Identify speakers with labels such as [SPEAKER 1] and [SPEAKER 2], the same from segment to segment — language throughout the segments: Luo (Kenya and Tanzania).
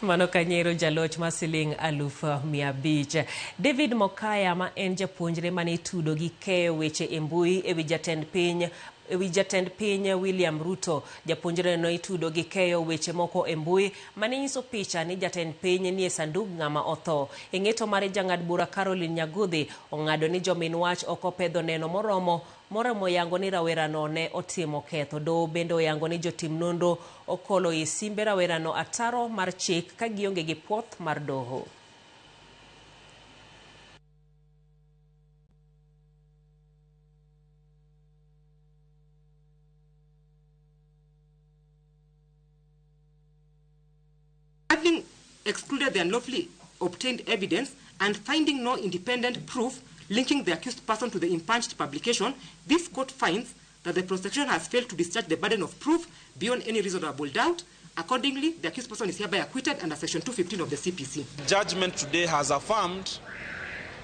[SPEAKER 1] Mano Kanyero jaloch mar siling 500,000. David Mokaya ma en japuonjre mane itudo gi keyo weche e mbui ewi jatend piny ewi jatend piny William Ruto. Japuonjre no itudo gi keyo weche moko e mbui mane nyiso picha ni jatend piny nie sandug ng'ama otho. E ng'eto mare jang'ad bura Caroline Nyagudhi ong'ado ni jomin wach ok opedho neno moromo moromo yango ni rawerano ne otimo ketho. Doho bende oyango ni jotim nonro okolo i simbe rawerano ataro mar chik ka gionge gi puoth mar doho.
[SPEAKER 2] Having excluded the unlawfully obtained evidence and finding no independent proof linking the accused person to the impugned publication, this court finds that the prosecution has failed to discharge the burden of proof beyond any reasonable doubt. Accordingly, the accused person is hereby acquitted under Section 215 of the CPC.
[SPEAKER 3] Judgment today has affirmed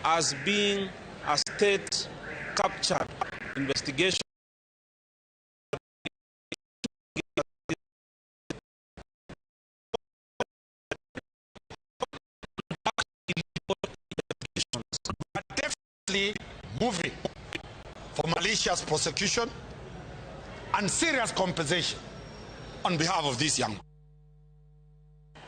[SPEAKER 3] as being a state captured investigation.
[SPEAKER 4] Definitely moving for malicious prosecution and serious compensation on behalf of this young man.